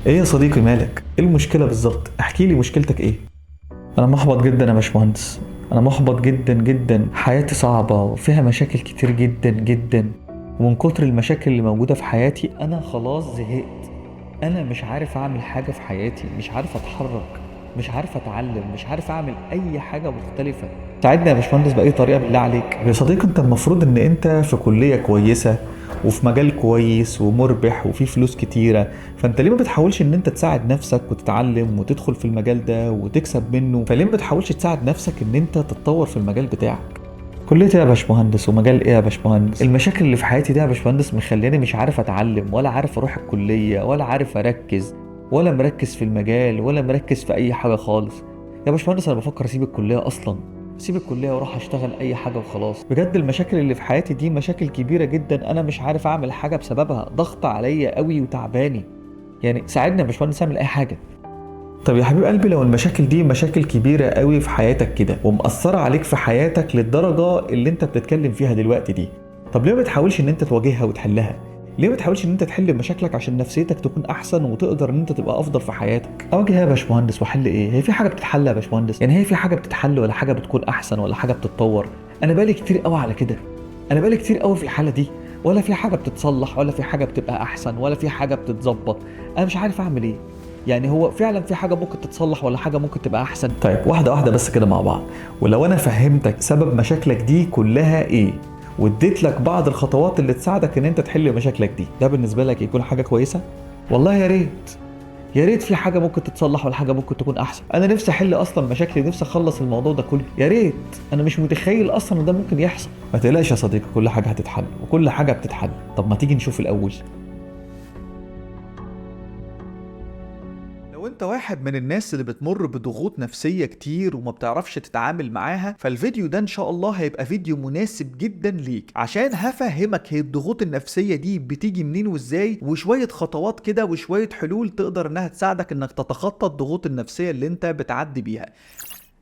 ايه يا صديقي مالك؟ ايه المشكلة بالظبط؟ احكي لي مشكلتك ايه؟ انا محبط جدا يا باشمهندس، انا محبط جدا جدا، حياتي صعبة وفيها مشاكل كتير جدا جدا، ومن كتر المشاكل اللي موجودة في حياتي انا خلاص زهقت. انا مش عارف اعمل حاجة في حياتي، مش عارف اتحرك، مش عارف اتعلم، مش عارف اعمل اي حاجة مختلفة. ساعدني يا باشمهندس بأي طريقة بالله عليك. يا صديقي انت المفروض ان انت في كلية كويسة وفي مجال كويس ومربح وفي فلوس كتيرة، فانت ليه ما بتحاولش ان انت تساعد نفسك وتتعلم وتدخل في المجال ده وتكسب منه؟ فليه ما بتحاولش تساعد نفسك ان انت تتطور في المجال بتاعك؟ كلية ايه يا باشمهندس ومجال ايه يا باشمهندس؟ المشاكل اللي في حياتي دي يا باشمهندس مخلياني مش عارف اتعلم، ولا عارف اروح الكلية، ولا عارف اركز، ولا مركز في المجال، ولا مركز في اي حاجة خالص. يا باشمهندس انا بفكر اسيب الكلية اصلا، اسيب الكلية واروح اشتغل اي حاجة وخلاص. بجد المشاكل اللي في حياتي دي مشاكل كبيرة جدا، انا مش عارف اعمل حاجة بسببها، ضغط عليا قوي وتعباني. يعني ساعدني يا باشمهندس اعمل اي حاجة. طب يا حبيب قلبي لو المشاكل دي مشاكل كبيرة قوي في حياتك كده ومأثرة عليك في حياتك للدرجة اللي انت بتتكلم فيها دلوقتي دي، طب ليه ما بتحاولش ان انت تواجهها وتحلها؟ ليه ما بتحاولش ان انت تحل مشاكلك عشان نفسيتك تكون احسن وتقدر ان انت تبقى افضل في حياتك؟ اواجه يا باشمهندس واحل ايه؟ هي في حاجة بتتحل يا باشمهندس؟ يعني هي في حاجة بتتحل ولا حاجة بتكون احسن ولا حاجة بتتطور؟ انا بالي كتير قوي على كده، انا بالي كتير قوي في الحالة دي، ولا في حاجة بتتصلح ولا في حاجة بتبقى احسن ولا في حاجة بتتظبط. انا مش عارف اعمل ايه. يعني هو فعلا في حاجة ممكن تتصلح ولا حاجة ممكن تبقى احسن؟ طيب واحدة واحدة بس كده مع بعض، ولو انا فهمتك سبب مشاكلك دي كلها ايه واديت لك بعض الخطوات اللي تساعدك ان انت تحل مشاكلك دي، ده بالنسبة لك يكون حاجة كويسة؟ والله يا ريت، يا ريت في حاجة ممكن تتصلح ولا حاجة ممكن تكون احسن. انا نفسي احل اصلا مشاكلي، نفسي اخلص الموضوع ده كله، يا ريت. انا مش متخيل اصلا ان ده ممكن يحصل. ما تقلقش يا صديقي، كل حاجة هتتحل وكل حاجة بتتحل. طب ما تيجي نشوف الاول. لو انت واحد من الناس اللي بتمر بضغوط نفسية كتير وما بتعرفش تتعامل معاها، فالفيديو ده ان شاء الله هيبقى فيديو مناسب جدا ليك، عشان هفهمك هي الضغوط النفسية دي بتيجي منين وازاي، وشوية خطوات كده وشوية حلول تقدر انها تساعدك انك تتخطى الضغوط النفسية اللي انت بتعدي بيها.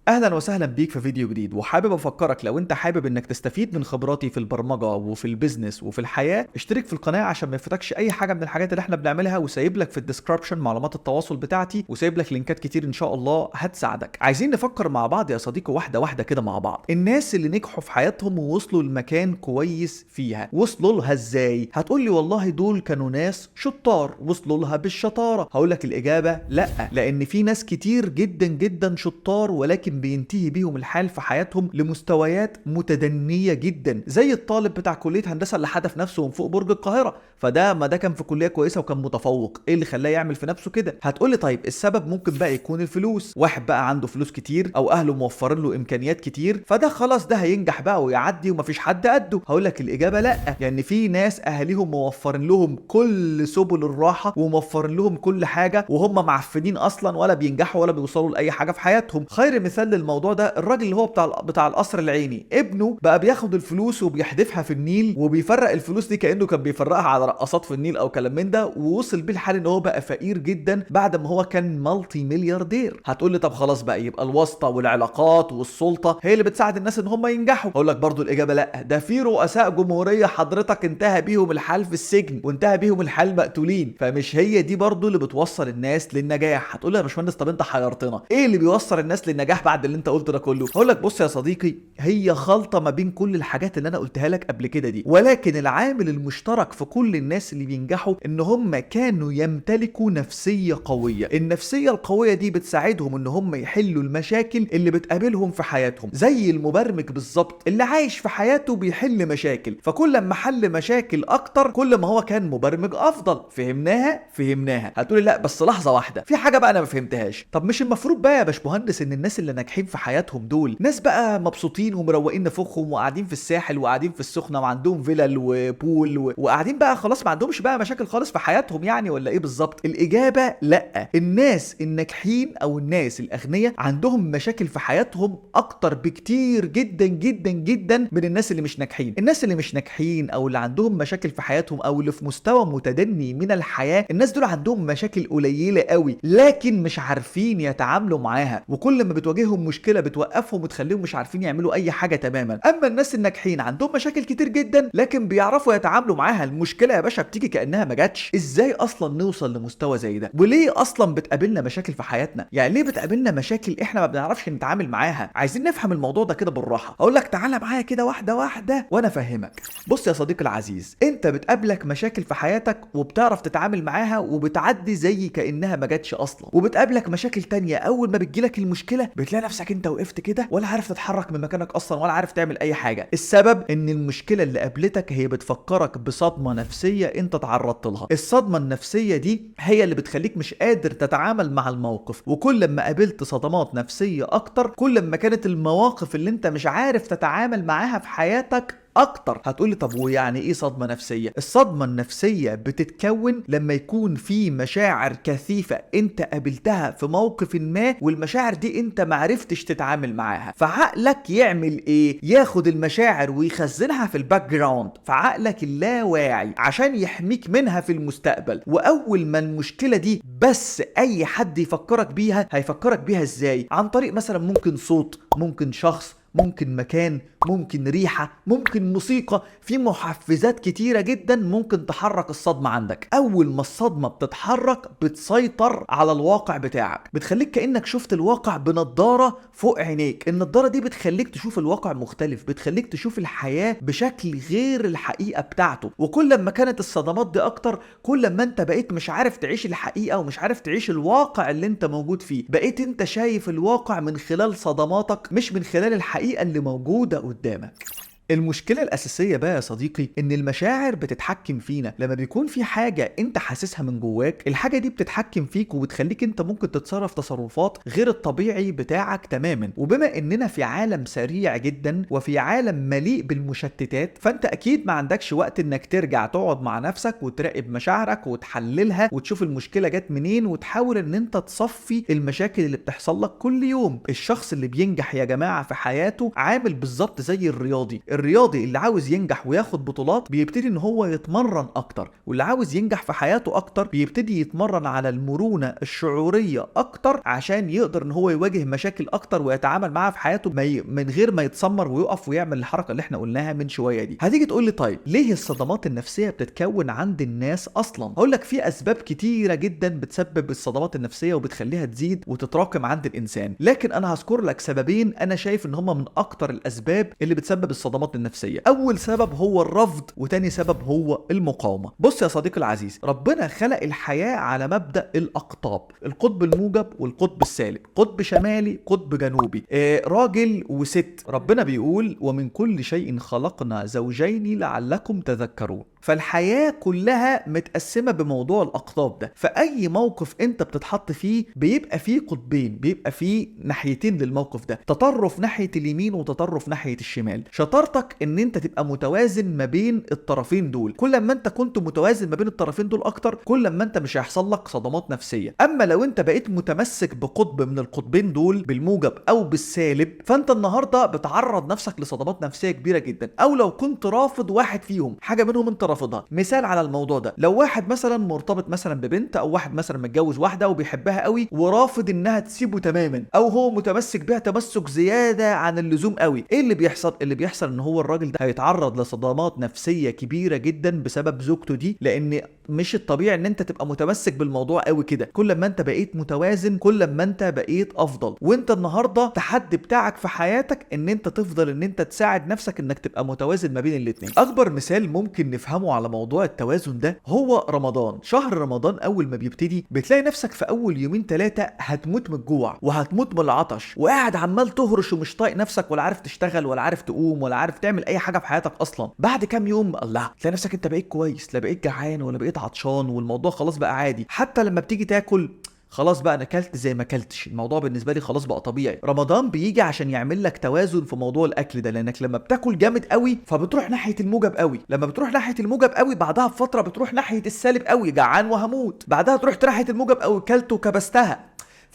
اهلا وسهلا بيك في فيديو جديد، وحابب افكرك لو انت حابب انك تستفيد من خبراتي في البرمجة وفي ال business وفي الحياة، اشترك في القناة عشان ما يفوتكش اي حاجة من الحاجات اللي احنا بنعملها، وسايب لك في ال description معلومات التواصل بتاعتي، وسايب لك لينكات كتير ان شاء الله هتساعدك. عايزين نفكر مع بعض يا صديقي واحدة واحدة كده مع بعض. الناس اللي نجحوا في حياتهم ووصلوا لمكان كويس فيها، وصلوا لها ازاي؟ هتقول لي والله دول كانوا ناس شطار وصلوا لها بالشطاره. هقول لك الاجابة لا، لان في ناس كتير جدا جدا شطار ولكن بينتهي بيهم الحال في حياتهم لمستويات متدنية جدا، زي الطالب بتاع كلية هندسة اللي حدف نفسه من فوق برج القاهرة، فده ما ده كان في كلية كويسة وكان متفوق، ايه اللي خلاه يعمل في نفسه كده؟ هتقولي طيب السبب ممكن بقى يكون الفلوس، واحد بقى عنده فلوس كتير او اهله موفرين له امكانيات كتير، فده خلاص ده هينجح بقى ويعدي ومفيش حد قده. هقول لك الاجابة لا، لان يعني في ناس اهاليهم موفرين لهم كل سبل الراحة وموفرين لهم كل حاجة وهم معفنين اصلا ولا بينجحوا ولا بيوصلوا لاي حاجة في حياتهم. خير مثال للموضوع ده الراجل اللي هو بتاع القصر العيني، ابنه بقى بياخد الفلوس وبيحدفها في النيل وبيفرق الفلوس دي كانه كان بيفرقها على رقصات في النيل او كلام من ده، ووصل بيه الحال ان هو بقى فقير جدا بعد ما هو كان multi ملياردير. هتقول لي طب خلاص بقى يبقى الواسطة والعلاقات والسلطة هي اللي بتساعد الناس ان هم ينجحوا. هقول لك برضو الاجابة لا، ده في رؤساء جمهورية حضرتك انتهى بيهم الحال في السجن وانتهى بيهم الحال مقتولين، فمش هي دي برضو اللي بتوصل الناس للنجاح. هتقول لي يا باشمهندس طب انت حيرتنا، ايه اللي بيوصل الناس للنجاح بعد اللي انت قلته ده كله؟ هقول لك بص يا صديقي، هي خلطه ما بين كل الحاجات اللي انا قلتها لك قبل كده دي، ولكن العامل المشترك في كل الناس اللي بينجحوا ان هم كانوا يمتلكوا نفسية قوية. النفسية القوية دي بتساعدهم ان هم يحلوا المشاكل اللي بتقابلهم في حياتهم، زي المبرمج بالظبط اللي عايش في حياته بيحل مشاكل، فكل ما حل مشاكل اكتر كل ما هو كان مبرمج افضل. فهمناها؟ فهمناها. هتقولي لا بس لحظة واحدة، في حاجة بقى انا ما فهمتهاش. طب مش المفروض بقى يا باشمهندس ان الناس اللي ناجحين في حياتهم دول ناس بقى مبسوطين ومروقين نفوخهم وقاعدين في الساحل وقاعدين في السخنة وعندهم فيلل وبول وقاعدين بقى خلاص ما عندهمش بقى مشاكل خالص في حياتهم يعني، ولا ايه بالظبط؟ الاجابة لا، الناس الناجحين او الناس الاغنياء عندهم مشاكل في حياتهم اكتر بكتير جدا جدا جدا من الناس اللي مش ناجحين. الناس اللي مش ناجحين او اللي عندهم مشاكل في حياتهم او اللي في مستوى متدني من الحياة، الناس دول عندهم مشاكل قليله قوي لكن مش عارفين يتعاملوا معاها، وكل ما بتواجههم بتواجههم مشكلة بتوقفهم وتخليهم مش عارفين يعملوا اي حاجة تماما. اما الناس الناجحين عندهم مشاكل كتير جدا لكن بيعرفوا يتعاملوا معاها. المشكلة يا باشا بتيجي كانها ما جاتش. ازاي اصلا نوصل لمستوى زي ده؟ وليه اصلا بتقابلنا مشاكل في حياتنا؟ يعني ليه بتقابلنا مشاكل احنا ما بنعرفش نتعامل معاها؟ عايزين نفهم الموضوع ده كده بالراحة. اقول لك تعالى معايا كده واحدة واحدة وانا افهمك. بص يا صديقي العزيز، انت بتقابلك مشاكل في حياتك وبتعرف تتعامل معاها وبتعدي زي كانها ما جاتش اصلا، وبتقابلك مشاكل تانية اول ما بتجيلك المشكلة بتلاقي نفسك انت وقفت كده ولا عارف تتحرك من مكانك اصلا ولا عارف تعمل اي حاجة. السبب ان المشكلة اللي قابلتك هي بتفكرك بصدمة نفسية انت تعرضت لها. الصدمة النفسية دي هي اللي بتخليك مش قادر تتعامل مع الموقف، وكل ما قابلت صدمات نفسية اكتر كل ما كانت المواقف اللي انت مش عارف تتعامل معاها في حياتك اكتر. هتقولي طب ويعني ايه صدمة نفسية؟ الصدمة النفسية بتتكون لما يكون في مشاعر كثيفة انت قابلتها في موقف ما، والمشاعر دي انت معرفتش تتعامل معاها، فعقلك يعمل ايه؟ ياخد المشاعر ويخزنها في ال background، فعقلك اللاواعي عشان يحميك منها في المستقبل. واول ما المشكلة دي بس اي حد يفكرك بيها، هيفكرك بيها ازاي؟ عن طريق مثلا ممكن صوت، ممكن شخص، ممكن مكان، ممكن ريحة، ممكن موسيقى. في محفزات كتيرة جدا ممكن تحرك الصدمة عندك. أول ما الصدمة بتتحرك بتسيطر على الواقع بتاعك، بتخليك كأنك شفت الواقع بنضارة فوق عينيك. النضارة دي بتخليك تشوف الواقع مختلف، بتخليك تشوف الحياة بشكل غير الحقيقة بتاعته. وكل ما كانت الصدمات دي أكتر كل ما أنت بقيت مش عارف تعيش الحقيقة ومش عارف تعيش الواقع اللي أنت موجود فيه. بقيت أنت شايف الواقع من خلال صدماتك مش من خلال الحقيقة اللي موجودة قدامك. المشكلة الأساسية بقى يا صديقي إن المشاعر بتتحكم فينا. لما بيكون في حاجة أنت حاسسها من جواك، الحاجة دي بتتحكم فيك وبتخليك أنت ممكن تتصرف تصرفات غير الطبيعي بتاعك تماما. وبما إننا في عالم سريع جدا وفي عالم مليء بالمشتتات، فأنت أكيد ما عندكش وقت إنك ترجع تقعد مع نفسك وتراقب مشاعرك وتحللها وتشوف المشكلة جت منين وتحاول إن أنت تصفي المشاكل اللي بتحصل لك كل يوم. الشخص اللي بينجح يا جماعة في حياته عامل بالظبط زي الرياضي. الرياضي اللي عاوز ينجح وياخد بطولات بيبتدي ان هو يتمرن اكتر، واللي عاوز ينجح في حياته اكتر بيبتدي يتمرن على المرونة الشعورية اكتر عشان يقدر ان هو يواجه مشاكل اكتر ويتعامل معاها في حياته من غير ما يتسمر ويقف ويعمل الحركة اللي احنا قلناها من شوية دي. هتيجي تقول لي طيب ليه الصدمات النفسية بتتكون عند الناس اصلا؟ هقول لك في اسباب كتيرة جدا بتسبب الصدمات النفسية وبتخليها تزيد وتتراكم عند الانسان، لكن انا هذكر لك سببين انا شايف ان هما من اكتر الاسباب اللي بتسبب الصدمات النفسية. أول سبب هو الرفض، وتاني سبب هو المقاومة. بص يا صديقي العزيز، ربنا خلق الحياة على مبدأ الأقطاب، القطب الموجب والقطب السالب، قطب شمالي قطب جنوبي، راجل وست. ربنا بيقول ومن كل شيء خلقنا زوجين لعلكم تذكرون. فالحياة كلها متقسمة بموضوع الأقطاب ده، فأي موقف أنت بتتحط فيه بيبقى فيه قطبين، بيبقى فيه ناحيتين للموقف ده، تطرف ناحية اليمين وتطرف ناحية الشمال. شطارتك ان انت تبقى متوازن ما بين الطرفين دول. كل ما انت كنت متوازن ما بين الطرفين دول اكتر كل ما انت مش هيحصل لك صدمات نفسية. اما لو انت بقيت متمسك بقطب من القطبين دول بالموجب او بالسالب، فانت النهارده بتعرض نفسك لصدمات نفسية كبيرة جدا. او لو كنت رافض واحد فيهم، حاجة منهم انت رافضها. مثال على الموضوع ده، لو واحد مثلا مرتبط مثلا ببنت، او واحد مثلا متجوز واحدة وبيحبها قوي ورافض انها تسيبه تماما، او هو متمسك بيها تمسك زيادة عن اللزوم قوي، ايه اللي بيحصل؟ اللي بيحصل ان هو الراجل ده هيتعرض لصدمات نفسية كبيرة جدا بسبب زوجته دي، لان مش الطبيعي ان انت تبقى متمسك بالموضوع قوي كده. كل ما انت بقيت متوازن كل ما انت بقيت افضل. وانت النهارده التحدي بتاعك في حياتك ان انت تفضل ان انت تساعد نفسك انك تبقى متوازن ما بين الاتنين. اكبر مثال ممكن نفهمه على موضوع التوازن ده هو رمضان. شهر رمضان اول ما بيبتدي بتلاقي نفسك في اول يومين ثلاثة هتموت من الجوع وهتموت من العطش، وقاعد عمال تهرش ومش طايق نفسك ولا عارف تشتغل ولا عارف تقوم ولا عارف تعمل اي حاجة في حياتك اصلا. بعد كام يوم الله تلاقي نفسك انت بقيت كويس، لا بقيت جعان ولا بقيت عطشان، والموضوع خلاص بقى عادي. حتى لما بتيجي تاكل خلاص بقى انا اكلت زي ما اكلتش، الموضوع بالنسبة لي خلاص بقى طبيعي. رمضان بيجي عشان يعمل لك توازن في موضوع الاكل ده، لانك لما بتاكل جامد قوي فبتروح ناحية الموجب قوي، لما بتروح ناحية الموجب قوي بعدها بفترة بتروح ناحية السالب قوي، جعان وهموت، بعدها تروح ناحية الموجب قوي كلت وكبستها.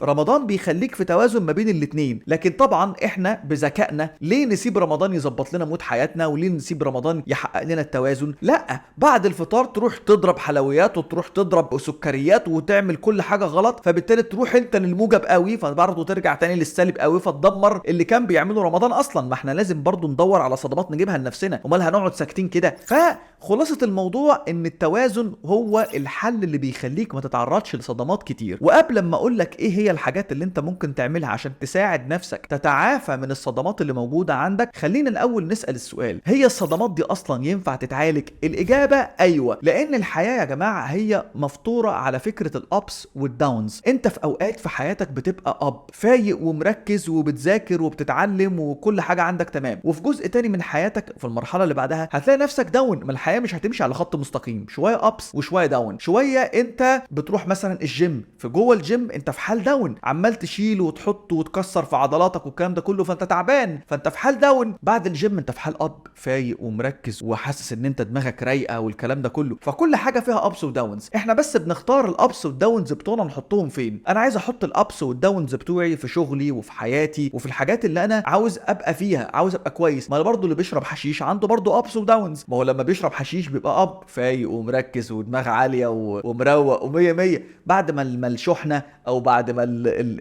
رمضان بيخليك في توازن ما بين الاثنين. لكن طبعا احنا بذكائنا ليه نسيب رمضان يظبط لنا mood حياتنا، وليه نسيب رمضان يحقق لنا التوازن؟ لا، بعد الفطار تروح تضرب حلويات وتروح تضرب سكريات وتعمل كل حاجة غلط، فبالتالي تروح انت للموجب قوي، فبرضه ترجع تاني للسالب قوي، فتدمر اللي كان بيعمله رمضان اصلا. ما احنا لازم برضه ندور على صدمات نجيبها لنفسنا، امال هنقعد ساكتين كده؟ فخلاصه الموضوع ان التوازن هو الحل اللي بيخليك ما تتعرضش لصدمات كتير. وقبل ما اقول لك ايه هي الحاجات اللي انت ممكن تعملها عشان تساعد نفسك تتعافى من الصدمات اللي موجودة عندك، خلينا الاول نسال السؤال: هي الصدمات دي اصلا ينفع تتعالج؟ الاجابة ايوه، لان الحياة يا جماعة هي مفطوره على فكرة ال ups وال downs. انت في اوقات في حياتك بتبقى up، فايق ومركز وبتذاكر وبتتعلم وكل حاجة عندك تمام، وفي جزء تاني من حياتك في المرحلة اللي بعدها هتلاقي نفسك down. ما الحياة مش هتمشي على خط مستقيم، شوية ups وشوية down. شوية انت بتروح مثلا الجيم، في جوه الجيم انت في حال down، عمال تشيل وتحط وتكسر في عضلاتك والكلام ده كله، فانت تعبان، فانت في حال down. بعد الجيم انت في حال up، فايق ومركز وحاسس ان انت دماغك رايقة والكلام ده كله. فكل حاجة فيها ups و downs، احنا بس بنختار ال ups وال downs بتوعنا نحطهم فين. انا عايز احط ال ups وال downs بتوعي في شغلي وفي حياتي وفي الحاجات اللي انا عاوز ابقى فيها، عاوز ابقى كويس. ما برضه اللي بيشرب حشيش عنده برضه ups و downs، ما هو لما بيشرب حشيش بيبقى up، فايق ومركز ودماغ عالية ومروق ومية مية. بعد ما الشحنة او بعد ما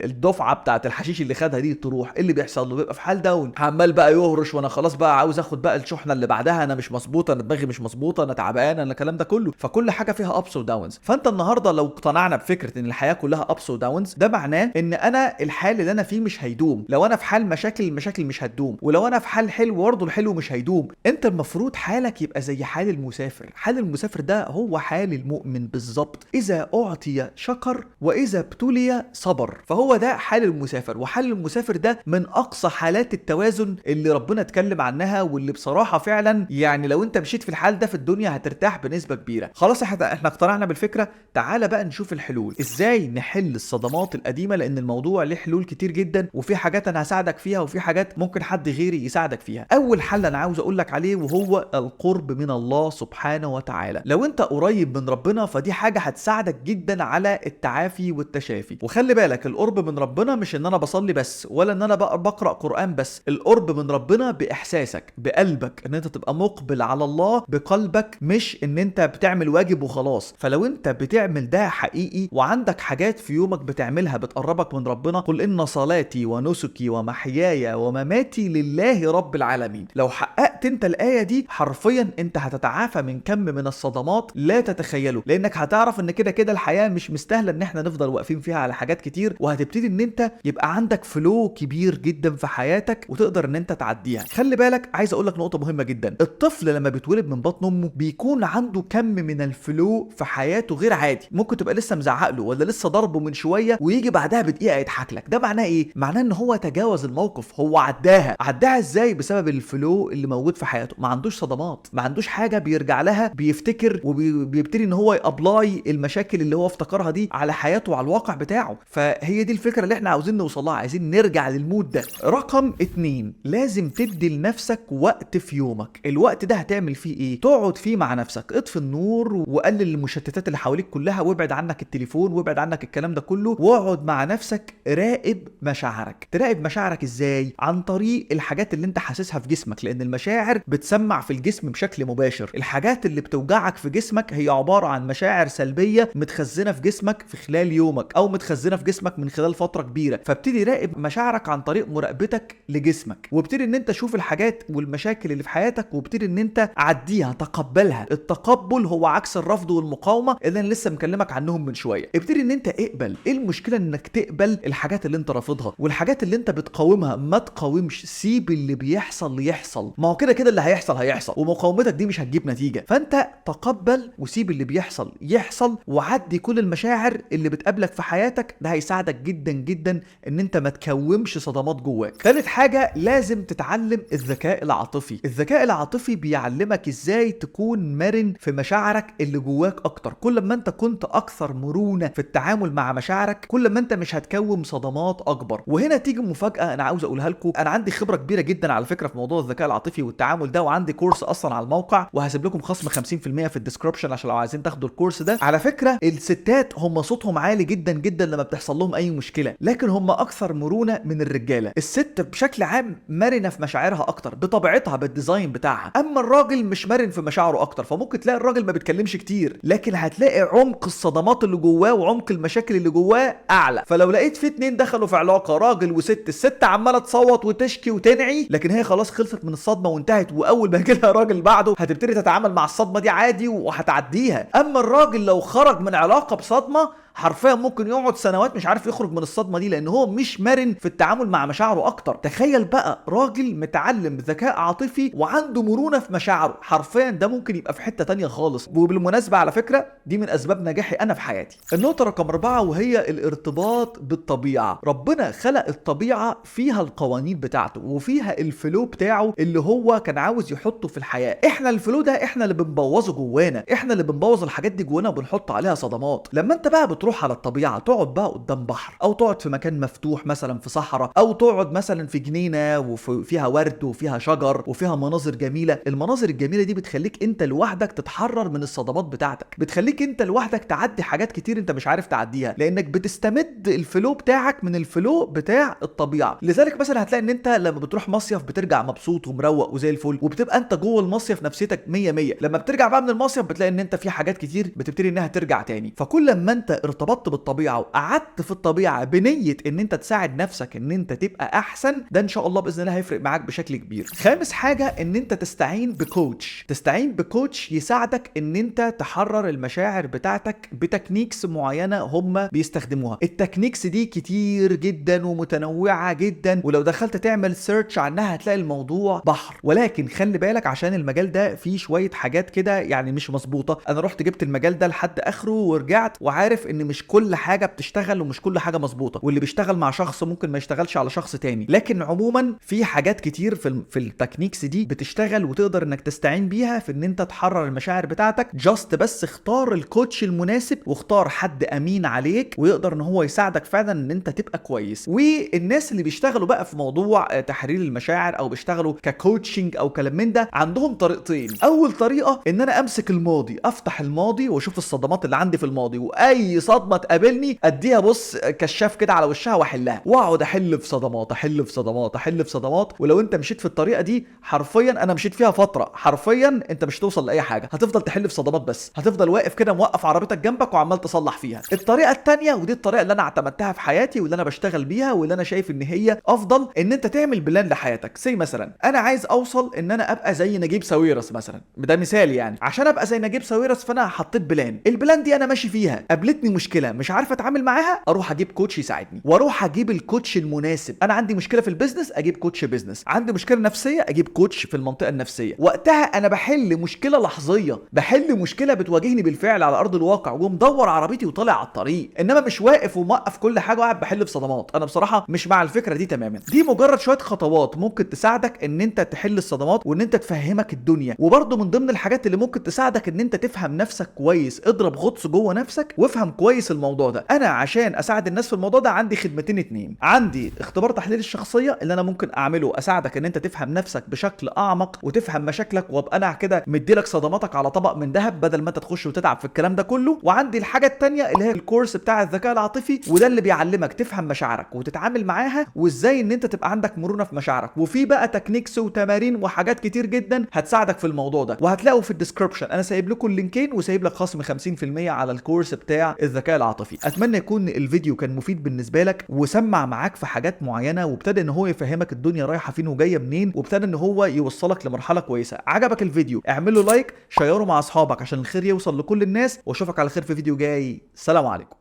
الدفعة بتاعت الحشيش اللي خدها دي تروح، ايه اللي بيحصل له؟ بيبقى في حال down، عمال بقى يهرش، وانا خلاص بقى عاوز اخد بقى الشحنة اللي بعدها، انا مش مظبوط، انا دماغي مش مظبوطة، انا تعبان، انا الكلام ده كله. فكل حاجة فيها ups و downs. فانت النهارده لو اقتنعنا بفكره ان الحياة كلها ups و downs، ده معناه ان انا الحال اللي انا فيه مش هيدوم. لو انا في حال مشاكل، المشاكل مش هتدوم، ولو انا في حال حلو برضه الحلو مش هيدوم. انت المفروض حالك يبقى زي حال المسافر. حال المسافر ده هو حال المؤمن بالظبط، اذا اعطي شكر واذا ابتلي صبر. فهو ده حال المسافر، وحال المسافر ده من اقصى حالات التوازن اللي ربنا اتكلم عنها، واللي بصراحة فعلا يعني لو انت مشيت في الحال ده في الدنيا هترتاح بنسبة كبيرة. خلاص احنا اقتنعنا بالفكرة، تعالى بقى نشوف الحلول، ازاي نحل الصدمات القديمة، لان الموضوع ليه حلول كتير جدا، وفي حاجات انا هساعدك فيها وفي حاجات ممكن حد غيري يساعدك فيها. اول حل انا عاوز اقول لك عليه وهو القرب من الله سبحانه وتعالى. لو انت قريب من ربنا فدي حاجة هتساعدك جدا على التعافي والتشافي. وخلي بالك، القرب من ربنا مش ان انا بصلي بس، ولا ان انا بقرا قران بس. القرب من ربنا باحساسك، بقلبك، ان انت تبقى مقبل على الله بقلبك، مش ان انت بتعمل واجب وخلاص. فلو انت بتعمل ده حقيقي وعندك حاجات في يومك بتعملها بتقربك من ربنا، قل ان صلاتي ونسكي ومحياي ومماتي لله رب العالمين. لو حققت انت الايه دي حرفيا انت هتتعافى من كم من الصدمات لا تتخيله، لانك هتعرف ان كده كده الحياة مش مستاهلة ان احنا نفضل واقفين فيها على حاجات كتير، وهتبتدي ان انت يبقى عندك flow كبير جدا في حياتك وتقدر ان انت تعديها. خلي بالك، عايز اقول لك نقطة مهمة جدا. الطفل لما بيتولد من بطن امه بيكون عنده كم من ال flow في حياته غير عادي. ممكن تبقى لسه مزعق له ولا لسه ضربه من شوية ويجي بعدها بدقيقة يضحك لك. ده معناه ايه؟ معناه ان هو تجاوز الموقف، هو عداها. عداها ازاي؟ بسبب ال flow اللي موجود في حياته. ما عندوش صدمات، ما عندوش حاجة بيرجع لها بيفتكر وبيبتدي ان هو ي apply المشاكل اللي هو افتكرها دي على حياته وعلى الواقع بتاعه. فهي دي الفكرة اللي احنا عاوزين نوصل لها، عايزين نرجع لل mood ده. رقم 2، لازم تدي لنفسك وقت في يومك. الوقت ده هتعمل فيه ايه؟ تقعد فيه مع نفسك، اطفي النور وقلل المشتتات اللي حواليك كلها، وابعد عنك التليفون وابعد عنك الكلام ده كله، واقعد مع نفسك راقب مشاعرك. تراقب مشاعرك ازاي؟ عن طريق الحاجات اللي انت حاسسها في جسمك، لان المشاعر بتسمع في الجسم بشكل مباشر. الحاجات اللي بتوجعك في جسمك هي عبارة عن مشاعر سلبية متخزنة في جسمك في خلال يومك، او متخزنة في جسمك من خلال فترة كبيرة. فابتدي راقب مشاعرك عن طريق مراقبتك لجسمك، وابتدي ان انت تشوف الحاجات والمشاكل اللي في حياتك، وابتدي ان انت عديها، تقبلها. التقبل هو عكس الرفض والمقاومة اللي انا لسه مكلمك عنهم من شوية. ابتدي ان انت اقبل. ايه المشكلة انك تقبل الحاجات اللي انت رافضها والحاجات اللي انت بتقاومها؟ ما تقاومش، سيب اللي بيحصل يحصل، ما هو كده كده اللي هيحصل هيحصل، ومقاومتك دي مش هتجيب نتيجة. فانت تقبل وسيب اللي بيحصل يحصل، وعدي كل المشاعر اللي بتقابلك في حياتك. ده هيساعدك جدا جدا ان انت ما تكومش صدمات جواك. ثالث حاجة، لازم تتعلم الذكاء العاطفي. الذكاء العاطفي بيعلمك ازاي تكون مرن في مشاعرك اللي جواك اكتر. كل ما انت كنت اكثر مرونة في التعامل مع مشاعرك، كل ما انت مش هتكوم صدمات اكبر. وهنا تيجي مفاجأة انا عاوز اقولها لكم. انا عندي خبرة كبيرة جدا على فكرة في موضوع الذكاء العاطفي والتعامل ده، وعندي كورس اصلا على الموقع، وهسيب لكم خصم 50% في ال description عشان لو عايزين تاخدوا الكورس ده. على فكرة الستات هم صوتهم عالي جدا جدا لما بتحصل بيحصل لهم اي مشكلة، لكن هم اكثر مرونة من الرجالة. الست بشكل عام مرنه في مشاعرها اكتر بطبيعتها بال design بتاعها، اما الراجل مش مرن في مشاعره اكتر. فممكن تلاقي الراجل ما بيتكلمش كتير، لكن هتلاقي عمق الصدمات اللي جواه وعمق المشاكل اللي جواه اعلى. فلو لقيت في اتنين دخلوا في علاقة راجل وست، الست عماله تصوت وتشكي وتنعي، لكن هي خلاص خلصت من الصدمة وانتهت، واول ما يجي لها راجل بعده هتبتدي تتعامل مع الصدمة دي عادي وهتعديها. اما الراجل لو خرج من علاقة بصدمة حرفيا ممكن يقعد سنوات مش عارف يخرج من الصدمة دي، لان هو مش مرن في التعامل مع مشاعره اكتر. تخيل بقى راجل متعلم ذكاء عاطفي وعنده مرونة في مشاعره، حرفيا ده ممكن يبقى في حتة تانية خالص. وبالمناسبة على فكرة دي من اسباب نجاحي انا في حياتي. النقطة رقم 4 وهي الارتباط بالطبيعة. ربنا خلق الطبيعة فيها القوانين بتاعته وفيها ال flow بتاعه اللي هو كان عاوز يحطه في الحياة. احنا ال flow ده احنا اللي بنبوظه جوانا، احنا اللي بنبوظ الحاجات دي جوانا وبنحط عليها صدمات. لما انت بقى بتروح على الطبيعة، تقعد بقى قدام بحر، او تقعد في مكان مفتوح مثلا في صحراء، او تقعد مثلا في جنينة وفيها ورد وفيها شجر وفيها مناظر جميلة. المناظر الجميلة دي بتخليك انت لوحدك تتحرر من الصدمات بتاعتك، بتخليك انت لوحدك تعدي حاجات كتير انت مش عارف تعديها، لانك بتستمد ال flow بتاعك من ال flow بتاع الطبيعة. لذلك مثلا هتلاقي ان انت لما بتروح مصيف بترجع مبسوط ومروق وزي الفل، وبتبقى انت جوه المصيف نفسيتك 100 100. لما بترجع بقى من المصيف بتلاقي ان انت في حاجات كتير بتبتدي انها ترجع تاني. فكل ما انت ارتبطت بالطبيعة وقعدت في الطبيعة بنيه ان انت تساعد نفسك ان انت تبقى احسن، ده ان شاء الله باذن الله هيفرق معاك بشكل كبير. خامس حاجة ان انت تستعين ب coach، تستعين ب coach يساعدك ان انت تحرر المشاعر بتاعتك ب techniques معينة هم بيستخدموها. ال techniques دي كتير جدا ومتنوعة جدا، ولو دخلت تعمل search عنها هتلاقي الموضوع بحر. ولكن خلي بالك عشان المجال ده فيه شوية حاجات كده يعني مش مظبوطة. انا رحت جبت المجال ده لحد اخره ورجعت، وعارف ان مش كل حاجة بتشتغل ومش كل حاجة مظبوطة، واللي بيشتغل مع شخص ممكن ما يشتغلش على شخص تاني. لكن عموما في حاجات كتير في ال techniques دي بتشتغل وتقدر انك تستعين بيها في ان انت تحرر المشاعر بتاعتك. just بس اختار ال coach المناسب واختار حد امين عليك ويقدر ان هو يساعدك فعلا ان انت تبقى كويس. والناس اللي بيشتغلوا بقى في موضوع تحرير المشاعر او بيشتغلوا ك coaching او كلام من ده عندهم طريقتين. اول طريقه ان انا امسك الماضي، افتح الماضي واشوف الصدمات اللي عندي في الماضي، واي صدمة تقابلني اديها بص كشاف كده على وشها واحلها، واقعد احل في صدمات احل في صدمات احل في صدمات. ولو انت مشيت في الطريقة دي حرفيا، انا مشيت فيها فترة، حرفيا انت مش هتوصل لاي حاجة، هتفضل تحل في صدمات بس، هتفضل واقف كده موقف عربيتك جنبك وعمال تصلح فيها. الطريقة الثانية، ودي الطريقة اللي انا اعتمدتها في حياتي واللي انا بشتغل بيها واللي انا شايف ان هي افضل، ان انت تعمل plan لحياتك. زي مثلا انا عايز اوصل ان انا ابقى زي نجيب ساويرس مثلا، ده مثال يعني. عشان ابقى زي نجيب ساويرس فانا حطيت plan، ال plan دي انا ماشي فيها. قابلتني مشكلة مش عارف اتعامل معاها، اروح اجيب coach يساعدني، واروح اجيب ال coach المناسب. انا عندي مشكلة في ال business اجيب coach business، عندي مشكلة نفسية اجيب coach في المنطقة النفسية. وقتها انا بحل مشكلة لحظيه، بحل مشكلة بتواجهني بالفعل على ارض الواقع، ومدور عربيتي وطالع على الطريق، انما مش واقف وموقف كل حاجة وقاعد بحل في صدمات. انا بصراحة مش مع الفكرة دي تماما. دي مجرد شوية خطوات ممكن تساعدك ان انت تحل الصدمات وان انت تفهمك الدنيا. وبرده من ضمن الحاجات اللي ممكن تساعدك ان انت تفهم نفسك كويس، اضرب غطس جوه نفسك وافهم كويس الموضوع ده. انا عشان اساعد الناس في الموضوع ده عندي خدمتين اتنين، عندي اختبار تحليل الشخصية اللي انا ممكن اعمله اساعدك ان انت تفهم نفسك بشكل اعمق وتفهم مشاكلك، وابقى انا كده مديلك صدماتك على طبق من ذهب بدل ما انت تخش وتتعب في الكلام ده كله. وعندي الحاجة التانية اللي هي الكورس بتاع الذكاء العاطفي، وده اللي بيعلمك تفهم مشاعرك وتتعامل معاها وازاي ان انت تبقى عندك مرونة في مشاعرك. وفي بقى techniques وتمارين وحاجات كتير جدا هتساعدك في الموضوع ده، وهتلاقوا في ال description انا سايب لكم اللينكين وسايب لك خصم 50% على الكورس بتاع الذكاء العاطفي. اتمنى يكون الفيديو كان مفيد بالنسبة لك وسمع معاك في حاجات معينة، وابتدى ان هو يفهمك الدنيا رايحة فين وجاية منين، وابتدى ان هو يوصلك لمرحلة كويسة. عجبك الفيديو اعمل له like، شيره مع اصحابك عشان الخير يوصل لكل الناس، واشوفك على خير في فيديو جاي. سلام عليكم.